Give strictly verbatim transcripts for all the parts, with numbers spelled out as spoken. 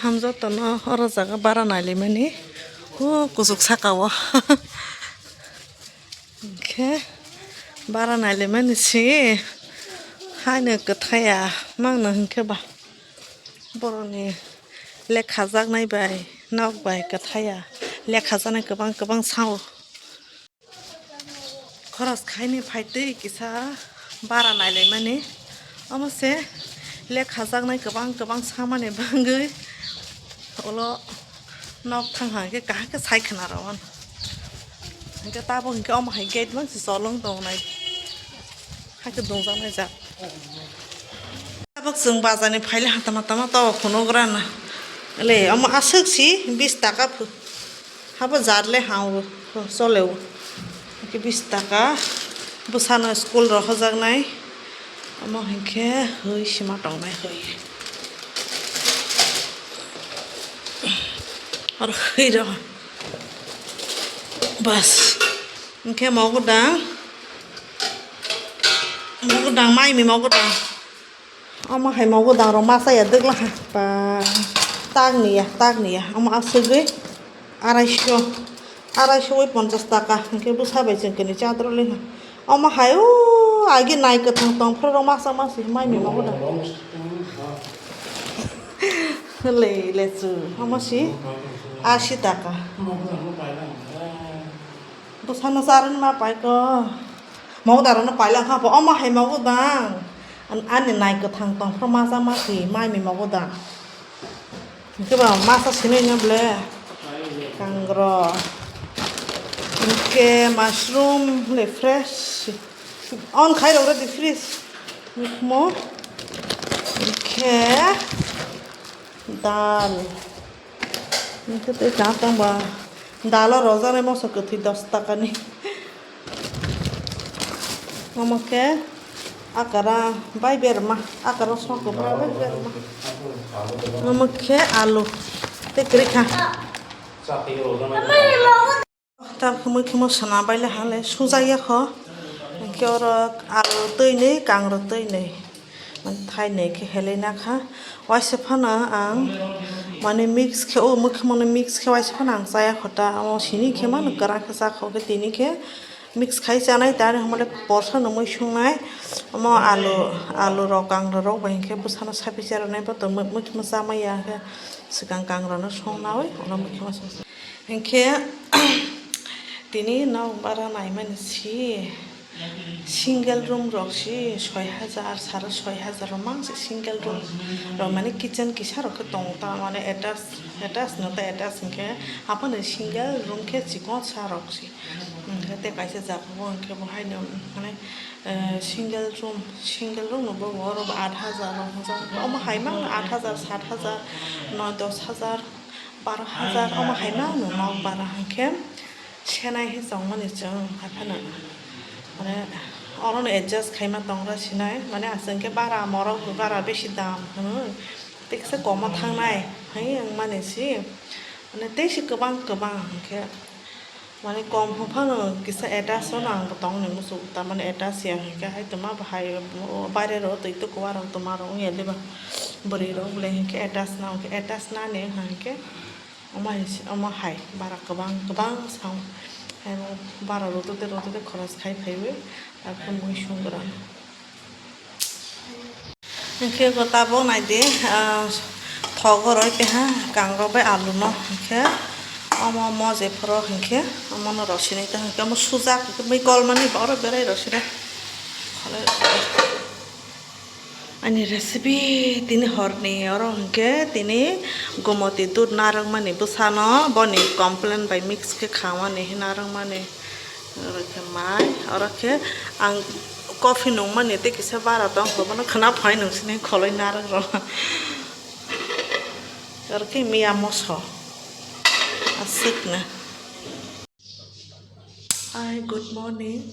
Ham jotono oro jaga bara nailaimani. Hu kuchuk saka o. Hwnkhe bara nailaimani si haino kwthaiya mangno hwnkhe ba borokni lekhajaknai bai nok bai kwthaiya lekhajaknai kwbang kwbang sao. Khoros khaini phaitwi kisa bara nailaimani. Omo se lekhajaknai kwbang kwbang samani bagwi ulo nok thang hai khe kaham khe sai khna rw ano. Hwnkhe tabuk hwnkhe omo hai gate mang se cholong tongnai. Hakhe dungjaknai jak. Tabuk chwng bazar ni phaile ha tama tama to phunugrana. Le omo aswk si bis taka phu. Habo jar le ha o chole o. Hwnkhe bis taka bwsano school rohojaknai. Omo hwnkhe hwi sima tongnai hwi. Oro hwi rw. Bas. Hwnkhe mogodang. Mogodang, mai mi mogodang. Omo hai mogodang rok masa ya dwgla ha. Ba, tagni ya, tagni ya. Omo aswgwi araisho, araisho wi ponchas taka. Hwnkhe bwsa bai chwng kwnwi chadro le ha. Omo hai o agi nai kwthang tong phuru rok masa masi mai mi mogodang. Le, le chu. Omo si asi taka. Bwsano charwni ma pai ko. Mogodarano pailak kha bo. Omo hai mogodang. An-, ani nai kwthang tong phuru masa masi mai mi mogodang. Hwnkhe ba masa sinwi no ble. Kangro. Hwnkhe mushroom le fresh. On khai rok ready fresh. Mo. Hwnkhe dal. Hwnkhe tei chang tong ba dalo rwjaknai moso kwthwi dos takani. Omo khe akara bai berma, akara song kwbra bai berma. Omo khe alu tei kwrwi kha. Tabuk mui khimo sana baile hale sujak ya kho. Hwnkhe oro alu twi nwi, kangro twi nwi. Mane thainwi khe helai nakha. Waisa phano ang mane mix khe, o mui khimo no mix khe waisa phano ang chaya kho ta. Omo sini khe mano kwrak khe cha kho khe tini khe mix khai chanai ta. Ani hwnmale porsa no mui sungnai. Omo alu, alu rok, kangro rok bai hwnkhe bwsano sapi cha rwnai bo to mui khimo cha maya khe swkang kangro no songnaui, ono mui khimo song. Hinkhe tini nok bara naimani si single room rok si soi hajar, saro soi hajar rok mang si single room rok, mane kitchen kisa rok khe tongo ta, mane attach, attach no ta attach hinkhe aphano single room khe chikon sa rok si. Hinkhe tei kaisa jaga bo hinkhe bo haino mane, eh, single room, single room no bo oro bo aat hajar rok hwnjak, omo hai mang aat hajar, saat hajar, noi dos hajar. Baro hajar omo hai ma no nok bara hinkhe senai hi chongmani chwng haiphano mane orono adjust khaima tongra sinai mane aswk khe bara morok bara besi dam hwnwi tei kisa komo thangnai hai wngmani si mane tei si kwbang kwbang hinkhe mane kom hwnphano kisa attach no ang bo tongni muchuk tamani attach ya hinkhe hai tongma bo hai baire rok twi tuku arok tongma rok wngya diba. Bwrwi rok belai hinkhe attach na hinkhe attach nani wngkha hinkhe omo hai se, omo hai bara kwbang kwbang sao hai bara rwtwtwi rwtwtwi khoros khai phaiwi tabukhe mui sung kwrwng. Hinkhe go tabuk naidi, ah, thogo roi teha kangrok bai alu no hinkhe omo mo jephuru hinkhe omo no rw sinai ta hinkhe omo sujak hinkhe mui kolmani oro berai rw sinai. Ani recipe tini horni oro hinkhe tini gomoti dudh narwkmani bwsano boni complain bai mix khe khamani hinwi narwkmani oro khe mai oro khe ang coffee nungmani tei kisa bara tong bono khwna phai nungsini kholoi narwk rw oro khe miya moso aswkno. Hi, good morning.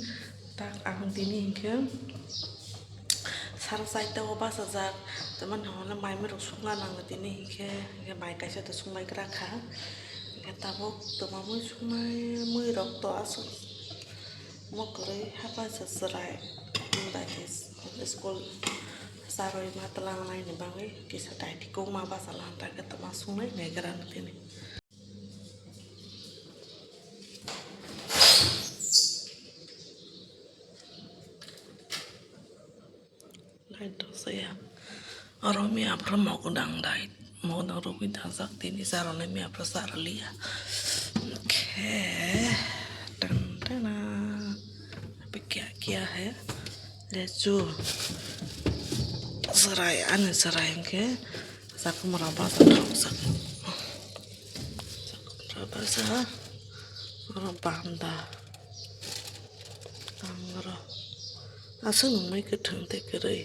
Tak ang tini hinkhe sara chaita o bachajak. Tamani hwnle mai mui rok sukna nango tini hinkhe, hinkhe mai kaisa to sungbai gra kha. Hinkhe tabuk twma mui sungnai mui rok to aswk mo kwrwi hapai se chwrai. School Saroi ma twlang nai ni bagwi kisa tai ti kok ma basa lang ta khe tama sungnai nai gra no tini. Light dosaya. Oro mi aphuru mogodang light. Mogodang rugwi dajak tini saroni mi aphuru saraliya. Okay. Tan tana. Ape kya kya hai? Lechu. Sarai, ani sarai hwnkhe. Sakumra basa thok sak. Sakumra basa. Oro banda. Ang oro aswk nungmai kwthwng tei kwrwi.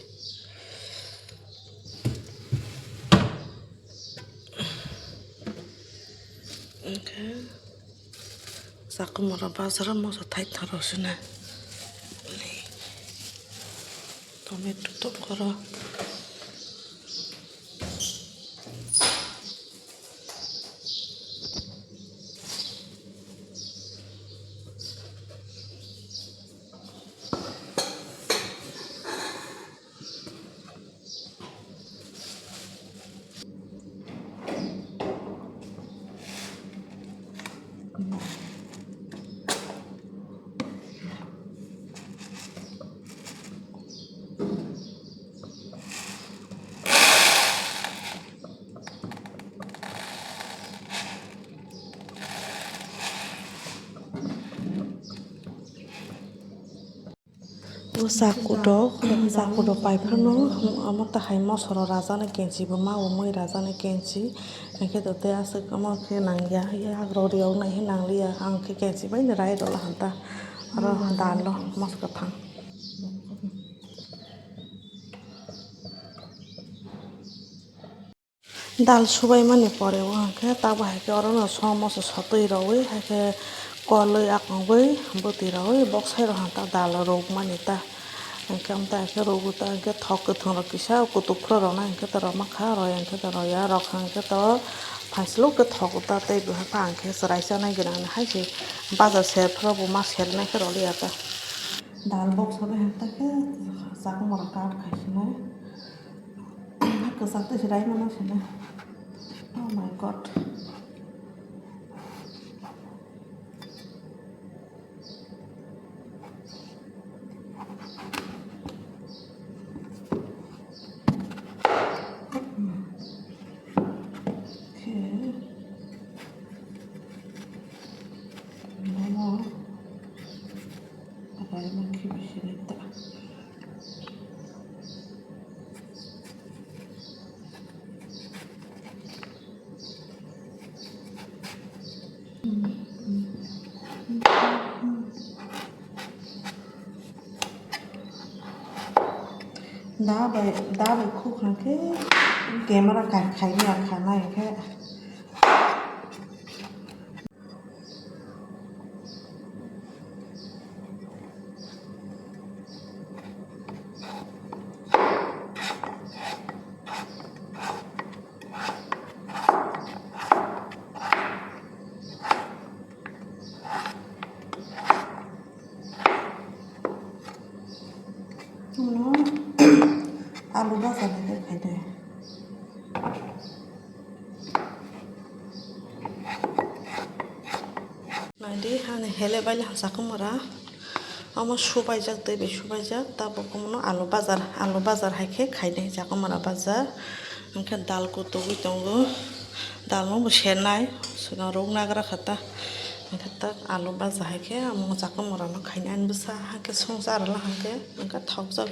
Hwnkhe sakumra bazaro moso thaitharo sina. Tomato tongkhoro. O chaku rok, chaku rok pai phano, omo tahai mosoro rajaknai kenchi bo ma, o mui rajaknai kenchi, hwnkhe to tei aswk omo khe nangya, yak rok riyok nai khe nangliya, ang khe kenchi bai no rai rwla hanta, aro dal o mos kwthang. Dal subaimani pore o hwnkhe tabuk hai khe orono som moso sotwi rwui hai khe kolwi akongwi bwtwi rwui bok sai rok hwn ta dal rwkmani ta. Hwnkhe amtwi hai khe rwgwi ta hwnkhe thok kwthwng rok kisa kutuk phuru rwnai hwnkhe to rwma kha, rwya hwnkhe to rwya, rwkha hwnkhe to phaislo khe thogo ta tei bwkha khe ang khe chwrai chanai gwnangni hai se bajar ser phuru bo ma sernai khe rwliya ta. Dal bok sabo hwn ta khe chakmara kar khai sinai. Kwchak tei se rai mano sina. Oh my God. Okay. Mama. Apa yang mungkin bisa minta? Da bai, da bai khuk hwnkhe camera kai khai ya kha nai khe. Ulo alu bhaja nai khe khai de. Naidi hani hele baile ha sakumara. Omo subaijak, tei bai subaijak, tabuk omono alu bajar, alu bajar hai khe khainai sakumara bajar. Hwnkhe dal kutugwi tongo, dalno bo sernai, swkang rwk nagra kha ta. Hwnkhe tak alu baja hai khe omo sakumara no khainai ani bwsa hai khe songsa rwla hwnkhe, hwnkhe thokjak.